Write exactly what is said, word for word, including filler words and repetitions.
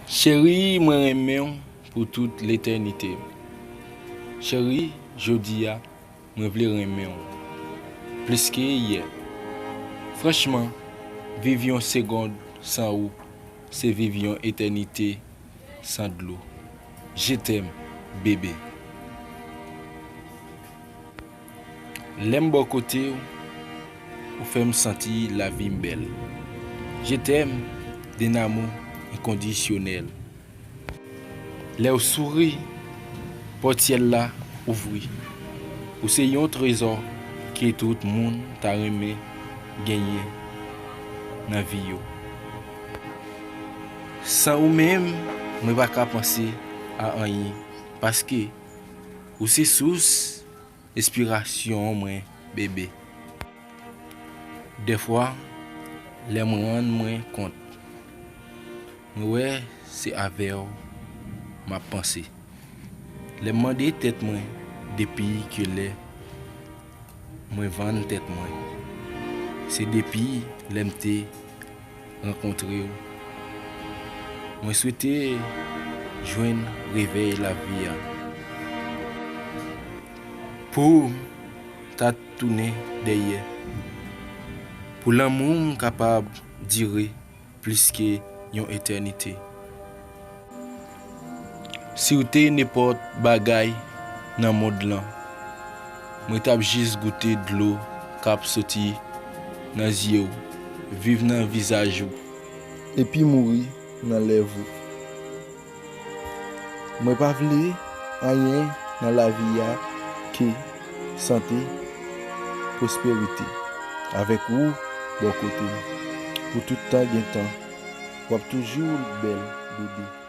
Cheri, mwen renmen w pou tout letènite. Cheri, jodi a, mwen vle renmen w plis ke yè. Franchman, viv yon segonn san ou, se viv yon etènite san dlo. Je t'aime, bebe. Lè m bò kote w, ou fè m santi lavi m bèl. Je t'aime d'un amour inconditionnel. Lè w souri, pòt syèl la ouvri. Ou se yon trezò ke tout moun ta renmen genyen nan vi yo. San ou menm, mwen pa ka panse a anyen, paske ou se sous enspirasyon mwen, bebe. Dèfwa, lè m rann mwen kont, mwen wè se avè w m ap panse. Lè m mande tèt mwen depi kilè mwen vann tèt mwen, se depi lè m te rankontre w. Mwen swete jwenn revèy lavi a. Pou m ta tounen dèyè. Pou lanmou m kapab dire plis ke yon etènite. Si w te nenpòt bagay nan mond lan, mwen t ap jis goute dlo k ap soti nan zye w, viv nan vizaj ou, epi mouri nan lèv ou. Mwen pa vle anyen nan lavi a ke sante, pwosperite. Avèk ou bò kote m, pou tout tan gen tan, w ap toujou bèl, bebe.